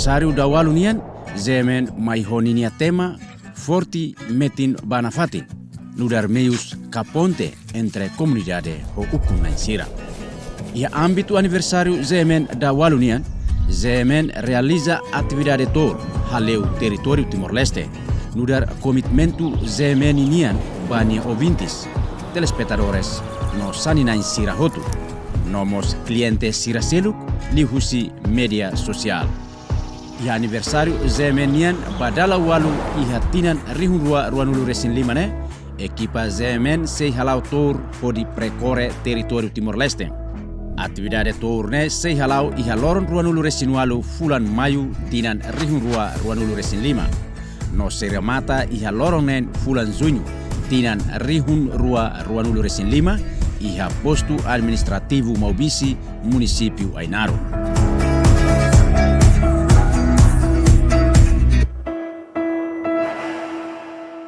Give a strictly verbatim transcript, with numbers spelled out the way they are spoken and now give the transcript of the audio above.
Aniversáriu dala ualu nian, GMN mai ho ninia tema, Forte Metin ba Nafatin, nu'udar meius ka ponte entre komunidade ho ukun na'in sira. Iha ámbitu aniversáriu GMN dala ualu nian, GMN realiza atividade tour hale'u territóriu Timor-Leste, nu'udar komitmentu GMN nian ba nia ouvintes, telespetadores, no sani-na'in sira hotu, no mós kliente sira seluk liuhusi média sosiál. Iha aniversáriu GMN nian ba dala ualu iha tinan rihun rua ruanulu resin lima ne'e, ekipa GMN sei hala'o tour hodi perkore territóriu Timor-Leste. Atividade tour ne'e sei hala'o iha loron ruanulu resin ualu fulan Maiu tinan rihun rua ruanulu resin lima. No sei remata iha loron neen fulan Juñu tinan rihun rua ruanulu resin lima, iha postu administrativu Maubisse, munisípiu Ainaro.